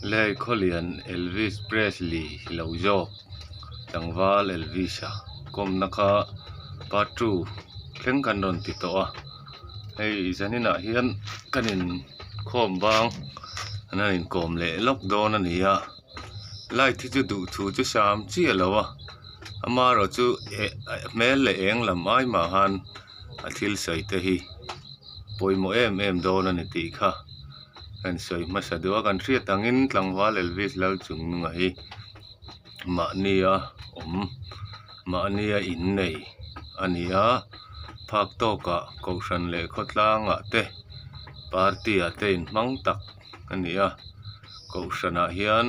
Lei khawlian Elvis Presley lo zawk tlangval Elvis-a kawmna kha part two thleng kan rawn ti tawh a hei zaninah hian kan inkhawm bang an han inkawm leh lawk dawn a ni a light hi chu duh thu chu sam chiah lo a amaherawhchu eh hmel leh eng lam ai mah khan a thil sawi te hi pawimawh em em dawn a ni tih kha. Kan sawi hmasa deuh a, kan hriat angin tlangval Elvis Lalchungnunga hi mahnia awm mahnia innei a ni a, phak tawkah kohhran leh khawtlangah te party ah te inhmang tak a ni a, kohhranah hian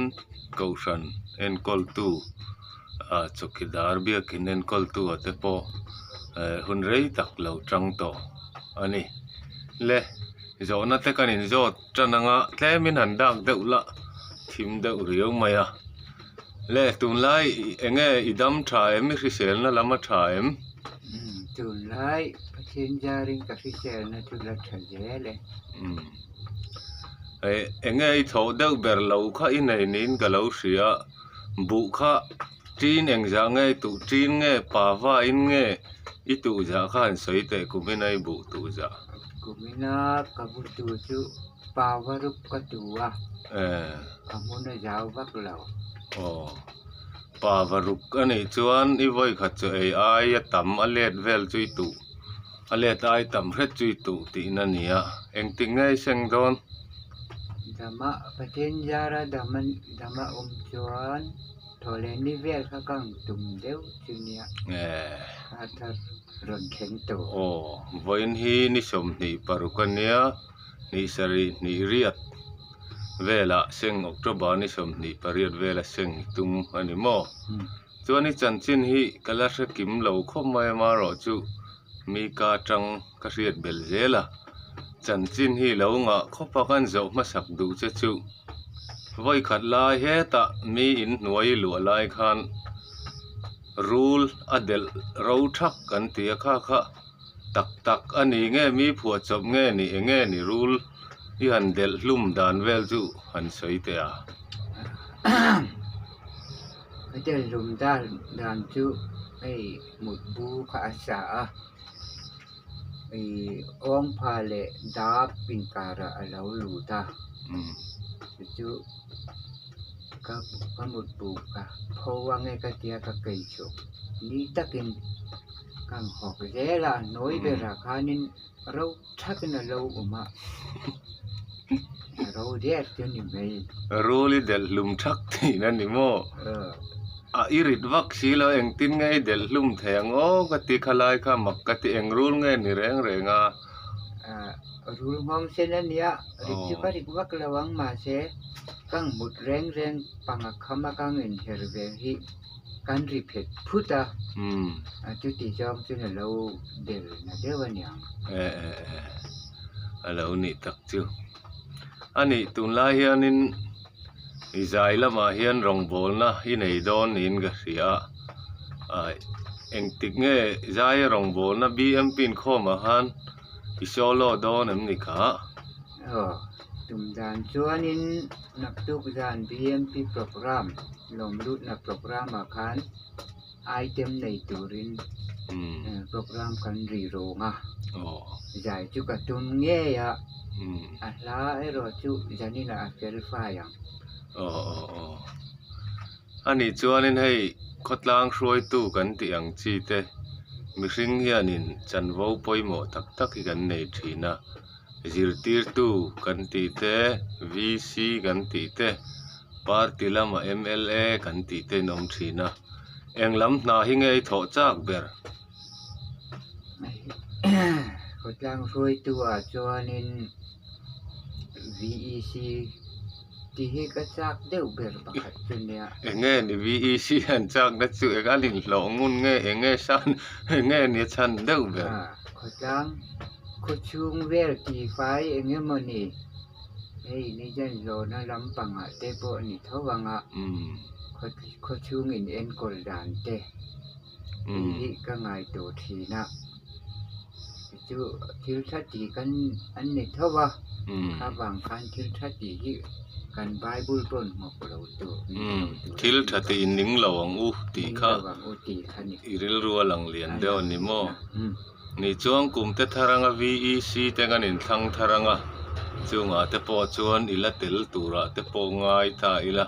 kohhran enkawltu ah chawkidar biakin enkawltu ah te pawh eh hun rei tak lo tang tawh a ni le. Zawhna te kan inzawt tan anga tlemin han dak deuh la thim deuh riau mai a. Le tunlai eng nge i dam tha em i hriselna lam a tha em? Umm tunlai Pathian zarin ka hriselna chu la tha zel e. Umm eng nge i thawh deuh ber lo kha i nei niin ka lo hria buh kha tin engzah nge i tuh tin nge pava in nge i tuh zah kha han sawi teh kumin a i buh tuh zah. Kumina ka bu tu chu pava rup ka tu a, a hmun a zau vak lo. Aw, pava rup a nih chuan i vawi khat chu ei ai a tam a let vel chu i tuh, a let ai tam hret chu i tuh tihna a ni a, engtik nge i seng dawn? Dama Pathian zara dama dama awm chuan thawhleh ni vel kha ka ang tum deuh chu nia, a thar. rawn thleng tawh. Aw, vawiin hi ni 26 a nia, hnih sarih hnih riat velah seng October ni 28 vela seng i tum a ni maw? Chuan i chanchin hi ka la hre kim lo khawp mai a marawh chu mi ka atang ka hriat belh zel a, chanchin hi lo ngah khawp a kan zawh hmasak duh che chu vawikhat lai hetah mi inhnuai i luah lai khan Rul a delh ro thak kan ti a kha kha tak tak a ni nge mi phuahchawp nge ni eng nge ni rul i han delh hlum dan vel chu han sawi teh a. A delh hlum dan dan chu hei mut bu kha a sa a, ih awngpha leh dap inkarah a lo lut a, chu chu. Ka ka mut buk a pho ange ka tia ka kei chu ni takin ka nghawk zel a nawi berah khanin ro thakin a lo awm a a ro der chu ni mai. Rul i delh hlum thak thin a ni maw? A i rit vak si lo engtin nge i delh hlum thei ang aw ka ti khalai kha mak ka ti eng rul nge ni reng reng a. Rul nghawng sen a nia, rit chu ka rit vak lo ang mahse ka mut reng reng panga kham a ka inher ve hi kan ri phet phut a, chuti zawng chuan a lo del na deuh a niang. E e e, a lo nih tak chu. A nih tunlai hianin i zai lamah hian rawngbawlna i nei dawn niin ka hria a, engtik nge zaia rawngbawlna BMP inkhawmah khan I solo dawn em ni kha? Aw, tum dan chuanin naktuk zan BMP programme lawmlutna programme ah khan item nei turin programme kan ri rawng a, zai chu ka tum ngei a, a hla erawh chu zaninah a fel fai ang. Aw aw aw, Anih chuanin hei khawtlang hruaitu kan tih ang chi te mihring hianin chanvo pawimawh tak tak hi kan nei thin a, zirtirtu kan tih te, VC kan tih te, party lama mla kan tih te in awm thin a, eng lam hna hi nge i thawh chak ber? Khawtlang hruaitu ah chuanin VEC Tih hi ka chak deuh ber pakhat chu nia. Enge ni VEC an chakna chu eng an inhlawh ngun nge enge san enge ni a chhan deuh ber. Khawtlang khawchhung vel tihfai eng emaw ni hei ni hian zawhna lampangah te pawh a ni tho ang a, khawchhung in enkawl dan te tih hi ka ngaihtuah thin a. Chu thil tha tih kan an ni tho a, kha vang khan thil tha tih hi kan Bible pawn hmawk lo tur, ning lo tur a Thil tih tha kha. tih ning lo ang u tih Ning kha lo ang u tih kha ni. I rilru a lang lian A deuh a lang ni lian maw? a. Ni chuan kum te thar anga VEC te kan inthlang thar anga chungah te pawh chuan i la tel turah te pawh ngai ta ila.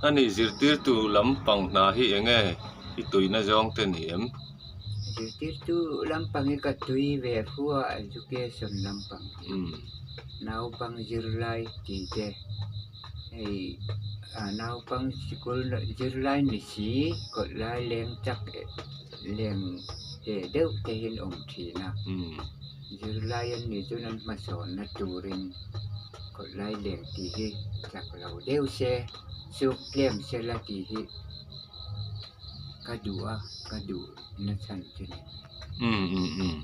A nih zirtirtu lampang hna hi enge i tuina zawng te ni em? Zirtirtu lampang hi ka tui ve fu a, education lampang hi. Naupang zirlai tih te hei naupang sikul zirlai ni si kawt lai leng chak leng teh deuh te hi an awm thin a. Zirlai an nih chuan an hmasawnna turin kawt lai leng tih hi chak lo deuh se, suk tlem se la tih hi ka duh a, ka duh na chhan chu ni. Umm umm umm.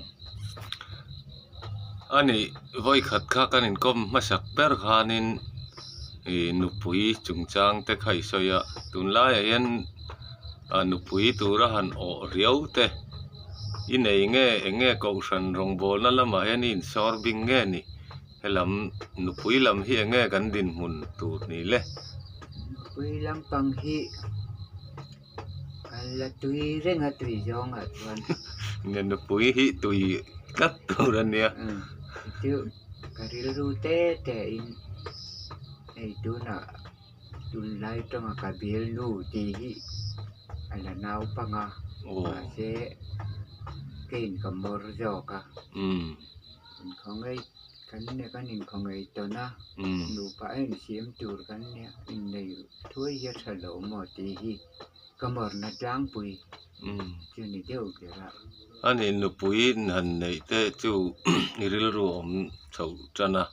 A nih vawikhat kha kan inkawm hmasak ber khanin ih nupui chungchang te kha i sawi a, tunlaiah hian ah nupui tura han awh riau te i nei nge eng nge kohhran rawngbawlna lamah hian i insawr bing nge ni helam nupui lam hi eng nge kan dinhmun tur ni le. Nupui lampang hi kan la tui reng a tui zawngah chuan. Nupui hi tui tlat tur a nia. Chu ka rilru te te in hei tunah Tunlai tawnga ka bialnu tih hi a la naupang a, mahse keiin ka mawr zawk a. Inkhawngei kan nia kan inkhawngei tawn a, nupa a insiam tur kan nia innei thuai hi a tha lo maw tih hi ka mawrna tlangpui chu ni deuh ber a. A nih nupui han neih te chu i rilru awm chho tan a.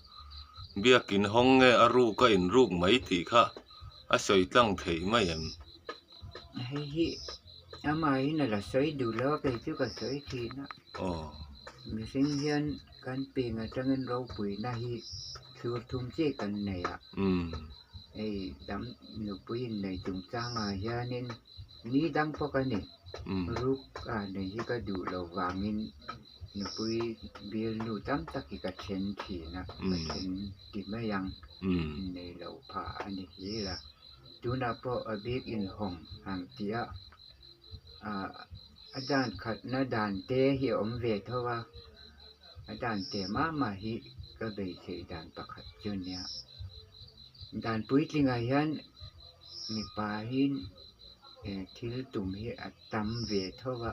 Biakin hawng nge a ruk a inruk mai tih kha a sawi tlang theih mai em? Hei hi amahin a la sawi duh lo a, kei chu ka sawi thin a. Mihring hian kan peng atangin ropuina hi thlur thum chiah kan nei a. Hei dam nupui innei chungchangah hianin ni dang pawh ka ni. Ruk a nei hi ka duh loh vangin Nupui bialnu tam tak hi ka then thin a, ka then ti mai ang, innei loh phah a ni hlir a. Tunah pawh a bik inhawng ang tih a, a dan khatna dan te hi a awm ve tho a, a dan te mah mah hi ka beisei dan pakhat chu nia. Dan puitlingah hian mipa hi thil tum hi a tam ve tho a.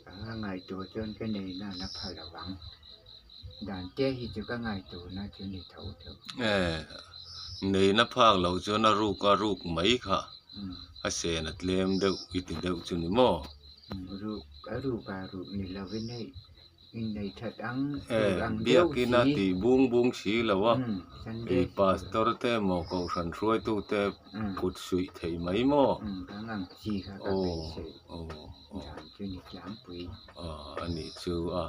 Ka ngaihtuah chuan ka nei nan a pha lo ang. Dan te hi chu ka ngaihtuahna chu ni tho tho. E, neina phak loh chuan a ruk a ruk mai kha a sen a tlem deuh i ti deuh chu ni maw? Ruk a ruk a ruk ni lovin hei Innei that ang Eh, tur ang deuh biakina si. tih bung bung si lo a, Umm, Sunday i school. pastor te emaw kohhran hruaitu te Umm. kut suih thei mai maw? Umm, ka ngang chi kha ka Aw, beisei aw, aw. dan chu ni tlangpui. Ah, a nih chu a.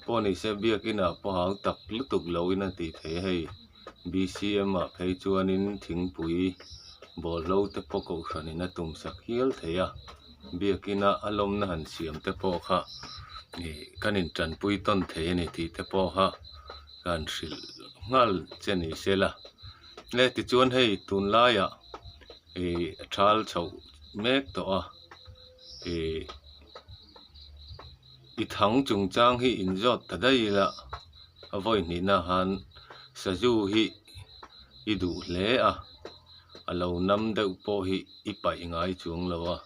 Pawh ni se biakinah pawh hau tak lutuk loin a tih thei hei. BCM ah phei chuanin thingpui bawlhlo te pawh kohhranin a tumsak hial thei a, biakina a lawmna han siam te pawh kha ih kan intanpui tawn thei a ni tih te pawh kha ka han hrilh nghal che ni se la. Le tichuan hei tunlaiah ih a thal chhoh mek tawh a ih i thang chungchang hi inzawt ta daih ila. A vawi hnihna han sazu hi i duh hle a, a lo nam deuh pawh hi i paih ngai chuang lo a,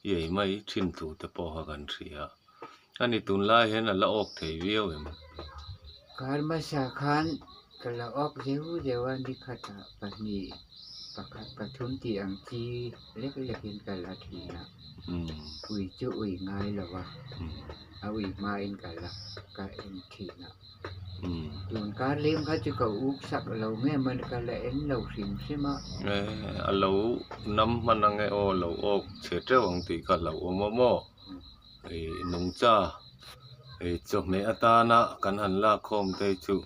i ei mai thin thu te pawh kha kan hria. A ni tunlai hian a la awk thei viau em? Kar hmasa khan ka la awk zeuh zeuh a, ni khatah pahnih pakhat pathum tih ang chi lek lekin ka la thin a, ui chu ui ngai lo a. A ui hmain ka la ka en thin a. Tun kar lem kha chu ka uk sak lo nge maw ka la en lo hrim hrim a. E, a lo nam hman ang e aw, lo awk chhe teuh ang tih kha hlauh awm a maw? I nungcha i chawhmeh atana kan han lak khawm te chu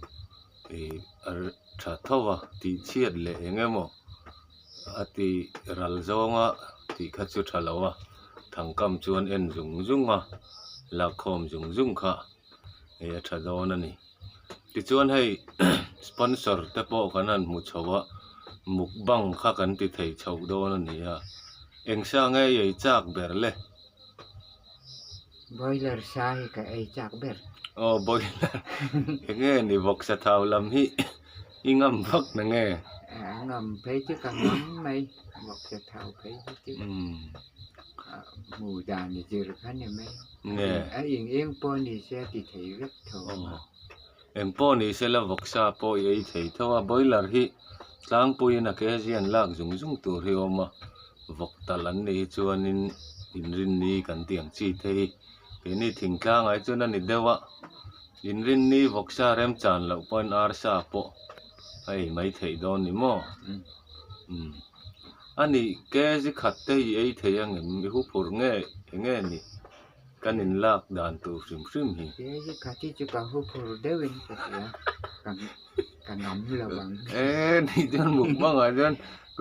i a tha tho a, tih chhiat leh eng emaw a ti ral zawnga tih kha chu tha lo a, thangkam chuan en zung zung a, lakkhawm zung zung kha Hei a tha dawn a ni. Tichuan hei sponsor te pawh kan han hmu chho a, mukbang kha kan ti thei chho dawn a ni a. Eng sa nge i ei chak ber le? Boiler sa hi ka ei chak ber. Aw boiler eng nge ni vawksa thau lam hi i ngam vak na nge? A ngam phei chu ka ngam mai, vawksa thau phei hi chu hmu dan i zir kha ni mai. Nge? A eng eng pawh ni se a ti thei vek tho a. Eng pawh ni se la vawksa pawh i ei thei tho a, boiler hi tlangpuiin a ke zian lak zung zung tur hi a awm a, vawk talh an nih hi chuanin inrinni kan tih ang chi te hi keini thingtlangah hi chuan a ni deuh a, inrinni vawksa remchan loh pawhin arsa pawh a ei mai theih dawn ni maw? Umm a nih kg khat te hi i ei thei angem i huphurh nge enge ni? Kan in lak dan tur hrim hrim hi. Kg khat hi chu ka huphurh deuhin ka hria ka ka ngam lo ang. E ni chuan mukbang ah chuan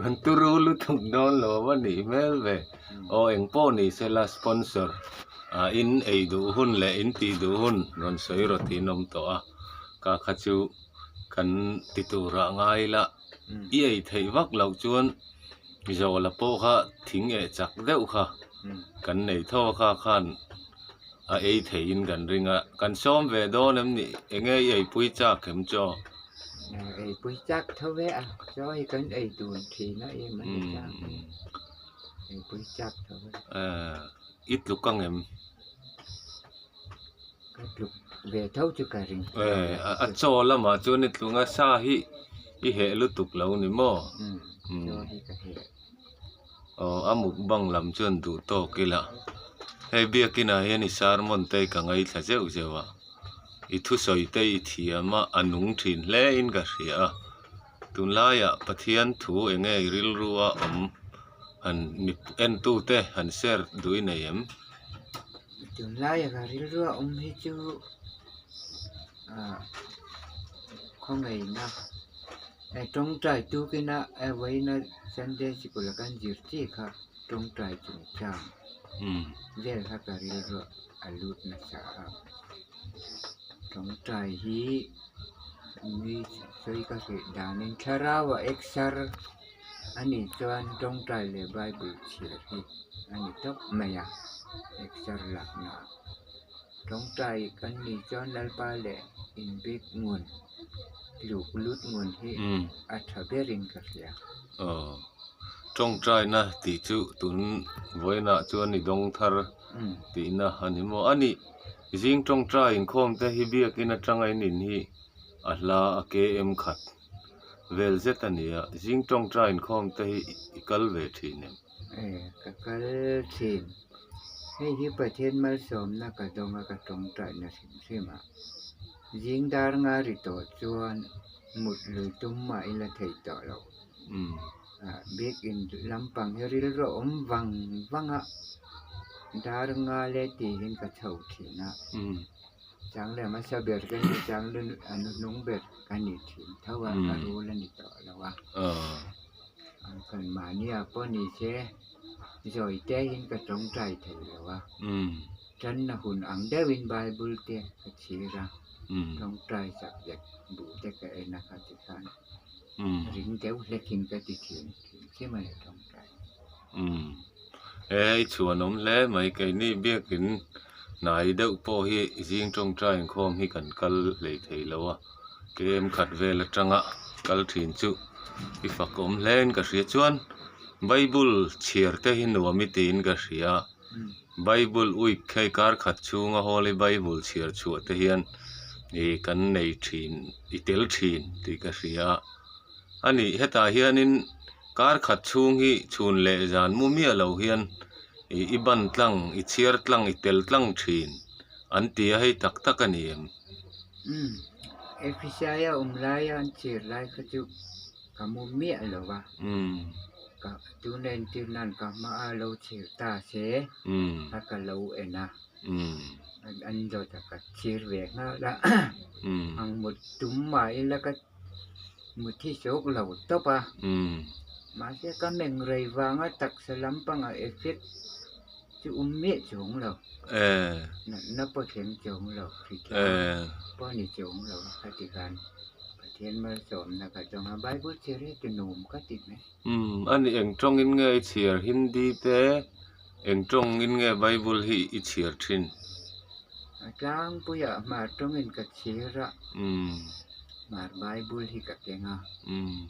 kan turu lutuk dawn lo a nih hmel ve. Aw engpawh ni sela sponsor ah in ei duh hun leh in tih duh hun rawn sawi rawh tiin awm tawh a. Ka kha chu kan ti turah ngai ila i ei theih vak loh chuan Zawla pawh kha thing eh chak deuh kha kan nei tho a kha khan a ei theihin kan ring a, kan sawm ve dawn em ni? Enge i eipui chak em chaw? Eipui chak tho ve a, chaw hi kan ei dun thin a em a ni chak eipui chak tho ve. I tluk ang em? Ka tluk ve tho chu ka ring. A chaw lamah chuan i tlung a, sa hi i heh lutuk lo ni maw? Chaw hi ka heh. Aw, a mukbang lam chuan duh tawk ila. Hei biakinah hian i sermon te ka ngaithla zeuh zeuh a, i thusawi te i thiam a, a nung thin hle in ka hria a. Tunlaiah Pathian thu enge i rilru a awm han entute han share duh i nei em? Tunlaia ka rilru a awm hi chu ah khawngaihna eh tawngtai tukina eh vawiina Sunday sikul a kan zir chi kha tawngtai chungchang vel kha ka rilru a lut nasa a tawngtai hi mi sawi ka hrilh danin thlarau a exer A nih chuan tawngtai leh Bible chhiar hi a ni tawp mai a, exer lakna ah. Tawngtai kan nih chuan Lalpa leh inbik ngun, tluk lut ngun hi a tha berin ka hria. Aw, tawngtaina tih chu tun vawiinah chuan i dawng thar tihna a ni maw? A nih, zing tawngtai inkhawm te hi biakin atanga in in hi a hla a KM khat. Vel zet a ni a, zing tawngtai inkhawm te hi i kal ve thin em? E, ka kal thin. Hei hi Pathian malsawmna ka dawng a, ka tawngtaina hrim hrim a. Zing dar nga ri tawh chuan mut lui tum mah ila thei tawh lo. Biakin lampang hi rilru a awm vang vang a, dar nga leh tiin ka chho thin a. Chang leh hmasa ber ka ni, chang leh a hnuhnung ber ka ni thin tho a, ka rul a ni tawh lo a. Kan mahnia pawh ni se zawi te hian ka tawngtai thei lo a, tanna hun ang deuhin Bible te ka chhir a, tawngtai subject bu te ka en a kha tikhan ring deuh hlekin ka ti thin thin hrim a ni tawngtai. He i chhuanawm hle mai keini biakin hnai deuh pawh hi zing tawngtai inkhawm hi kan kal hlei thei lo a kem khat vel atanga kal thin chu i fakawm hle in ka hria chuan bible chhiar te hi nuam i tiin ka hria bible week hei kar khat chhunga holy bible chhiar chhuah te hian ih kan nei thin i tel thin tih ka hria a ni hetah hianin. Kar khat chhung hi chhun leh zan mu miah lo hian ih i ban tlang, i chhiar tlang, i tel tlang thin an ti a, hei tak tak a ni em? Umm, Ephesiaia awm laia an chhiar lai kha chu ka mu miah lo va, ka tuna entir nan ka hma a lo chhiar ta se a ka lo en a, an zawt a ka chhiar ve nghal a, ang mut tum mah ila ka Muthi sawk lo tawp a, mahse ka meng rei vanga taksa lampanga effect chu awm miah chuang lo. Eh. Natna pawh thleng chuang lo, hritlang Eh. pawh ni chuang lo a khati khan Pathian malsawmna ka dawng a, Bible chhiar hi chu nuam ka ti mai. Umm, ani eng tawngin nge i chhiar Hindi te eng tawngin nge Bible hi i chhiar thin? A tlangpuiah hmar tawngin ka chhiar a, Umm. Hmar Bible hi ka keng a. Umm.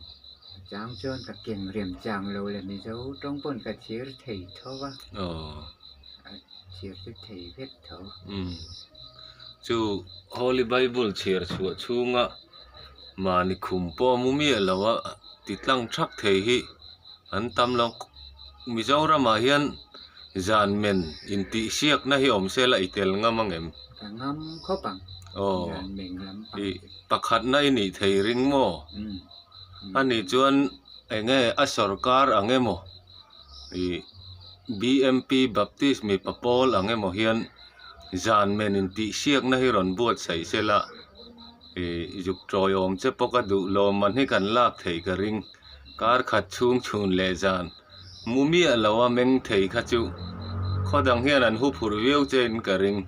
A chang chuan ka keng rem chang lo le Mizo tawng pawn ka chhiar thei tho a. Aw. A chhiar chu thei vek tho. Umm. Chu Holy Bible chhiar chhuah chhunga mahni khum pawh a mu miah lo a ti tlang thak thei hi an tam lo. Mizoramah hian zan men intihsiakna hi awm se la i tel ngam ang em? Ka ngam khawp ang. Aw. Zan men lampang I te. pakhatna i nih thei ring maw? Umm. Ani chuan enge a sorkar ang emaw ih BMP Baptist mipa pawl ang emaw hian zan men intihsiakna hi rawn buatsaih se la ih zuk tawiawm che pawh ka duh lawmman hi kan lak theih ka ring. Kar khat chhung chhun leh zan mu miah lo a meng thei kha chu khaw dang hian an hu phur viau che in ka ring.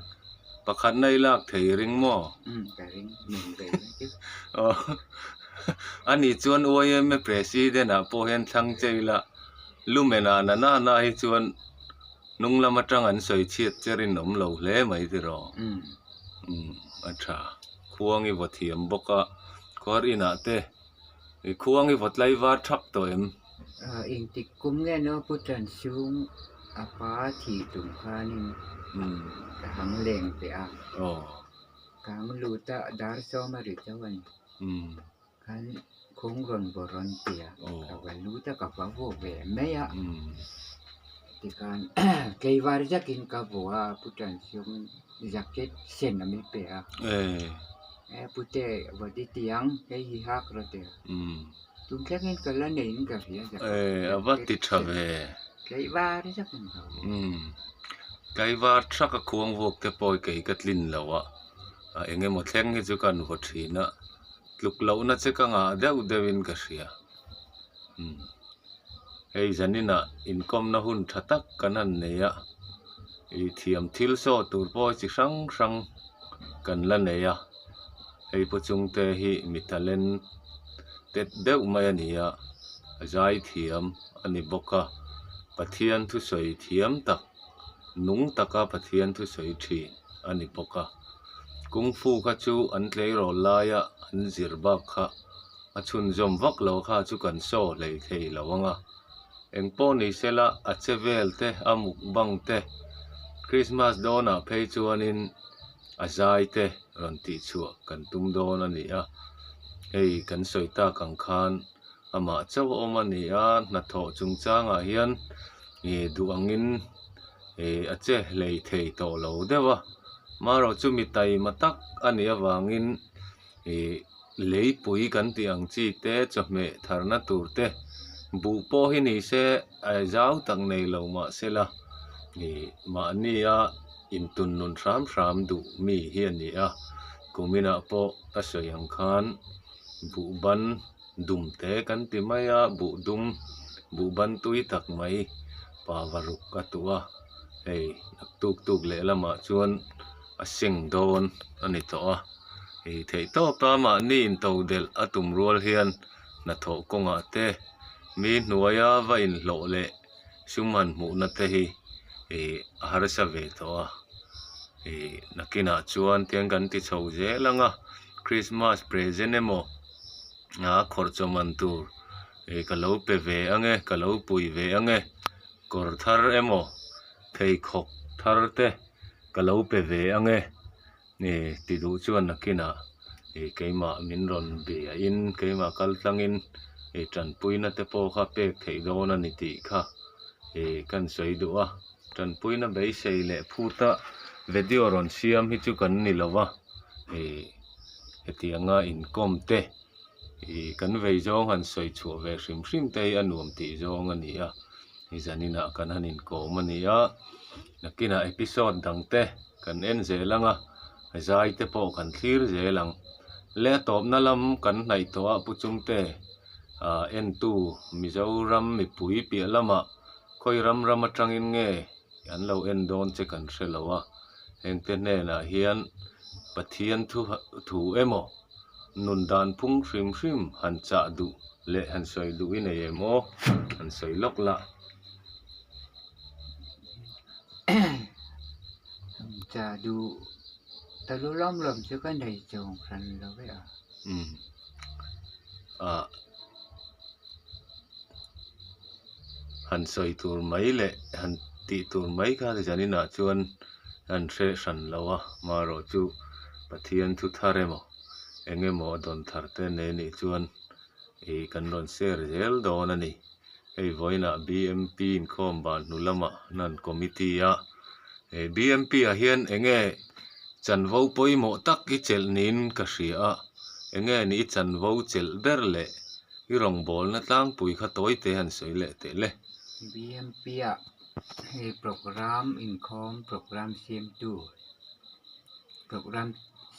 Pakhatna i lak thei ring maw? Umm ka ring meng ve mai chu. Aw ani chuan YMA President ah pawh hian thlang che ila lumen ah na na na hi chuan hnung lam atang an sawi chhiat che rinawm lo hle mai tiraw? Umm. Umm a tha. Khuang i vaw thiam bawk a, khuar inah te I khuang i vaw tlaivar thak tawh em? Engtik kum nge no Pu Chansung a pa thih tum khanin ka hang leng teh a. Ka hang lut a, dar sawm a ri chauh a ni. Khan khuang rawn vaw rawn ti a, ka va lut a ka va vaw ve mai a. Tikhan tlaivar zakin ka vaw a, Pu Chansung jacket sen a min pe a. E pute va ti tiang hei hi hak rawh teh. Tun thlengin ka la neiin ka hria zak. E a va ti tha ve. Tlaivar zak in ka vuak. Tlaivar thak a khuang vuak te pawh hi kei ka tlin lo a, a eng emaw thleng hi chu ka han vaw thin a, tluk lohna che ka ngah deuh deuhin ka hria. Hei zaninah inkawmna hun tha tak kan han nei a, ih thiam thil saw tur pawh chi hrang hrang kan la nei a, hei pu chungte hi mi talent tet deuh mai a ni a, a zai thiam a ni bawk a, Pathian thusawi thiam tak nung taka Pathian thusawi thin a ni bawk a, kung fu kha chu an tleirawl laia an zir bak kha. A chhunzawm vak lo kha chu kan saw hlei thei lo ang a, eng pawh ni sela a che vel te, a mukbang te, Christmas dawnah phei chuanin a zai te rawn tih chhuah kan tum dawn a ni a, hei kan sawi tak ang khan amah chauh a awm a ni a, hnathawh chungchangah hian ih duh angin ih a che hlei thei tawh lo deuh a, marawh chu mi taima tak a nih avangin ih Leipui kan tih ang chi te, chawhmeh tharna tur te, buh pawh hi ni se a zau tak nei lo mah se la, ih mahnia intun nun hram hram duh mi hi a ni a, kuminah pawh ka sawi ang khan buh ban dum te kan ti mai a, buh dum, buh ban tui tak mai pa varuk a tuh a, hei tuk tuk lehlamah chuan a seng dawn a ni tawh a. Ei theih tawp a mahni into delh a tum rual hian hnathawh kawngah te mi hnuaia va inhlawh leh sum han hmuhna te hi ih a harsa ve tawh a ih nakinah chuan tiang kan ti chho zel ang a Christmas present emaw a khawrh chaw man tur ih ka lo pe ve ang e ka lo pui ve ang e kawr thar emaw pheikhawk thar te ka lo pe ve ang e. Nge ti duh chuan nakinah ih keimah min rawn bia in keimah kal tlangin ih tanpuina te pawh kha pek theih dawn a ni tih kha ih kan sawi duh a, tanpuina beisei leh phuta video rawn siam hi chu kan ni lo va ih hetianga inkawm te ih kan vei zawng han sawi chhuah ve hrim hrim te hi a nuam tih zawng a ni a, zaninah kan han inkawm a ni a, nakinah episode dang te. Kan en zel ang a, zai te pawh kan thlir zel ang. Le a tawpna lam kan hnaih tawh a Pu Chungte ah entu Mizoram mipui piah lamah khawi ram ram atangin nge an lo en dawn che kan hre lo a, hengte hnenah hian Pathian thu thu emaw nun dan phung hrim hrim han chah duh leh han sawi duh i nei em aw? Han sawi lawk la. Chah duh ta lu lawm lawm chu ka nei chawng hran lo ve a. Umm ah. Han sawi tur mai leh han tih tur mai kha zaninah chuan an hre hran lo a, marawh chu Pathian thu thar emaw eng emaw a dawn thar te nei anih chuan ih kan rawn share zel dawn a ni. Hei vawiinah BMP inkhawm ban hnu lamah nan committee a, he BMP ah hian eng nge chanvo pawimawh tak i chelh niin ka hria a, eng nge nih i chanvo chelh ber leh I rawngbawlna tlangpui kha tawi te han sawi leh teh le. BMP ah hei program inkhawm program siamtu program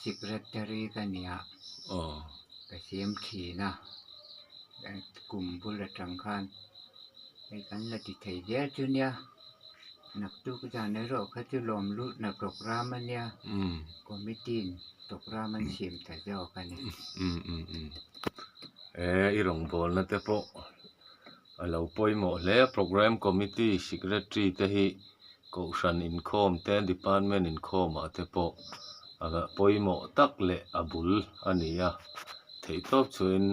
secretary ka nia ka siam thin a kum bul atang khan hei kan la ti thei zel chu nia naktuk zan erawh kha chu lawm lutna program a nia committee in program an siam ta zawk a ni. He i rawngbawlna te pawh a lo pawimawh hle a, Programme Committee Secretary te hi Kohhran inkhawm te Department inkhawm ah te pawh a pawimawh tak leh a bul a ni a, theihtawp chhuahin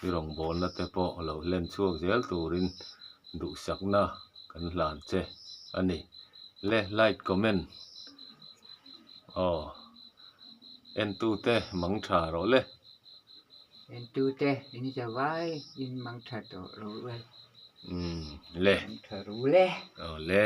i rawngbawlna te pawh a lo hlen chhuak zel turin duhsakna kan hlan che a ni. Le like comment aw entute mang tha rawh le. Entute in za vai in mang tha tawh ro e. Umm le. Mang tha ru le. Aw le.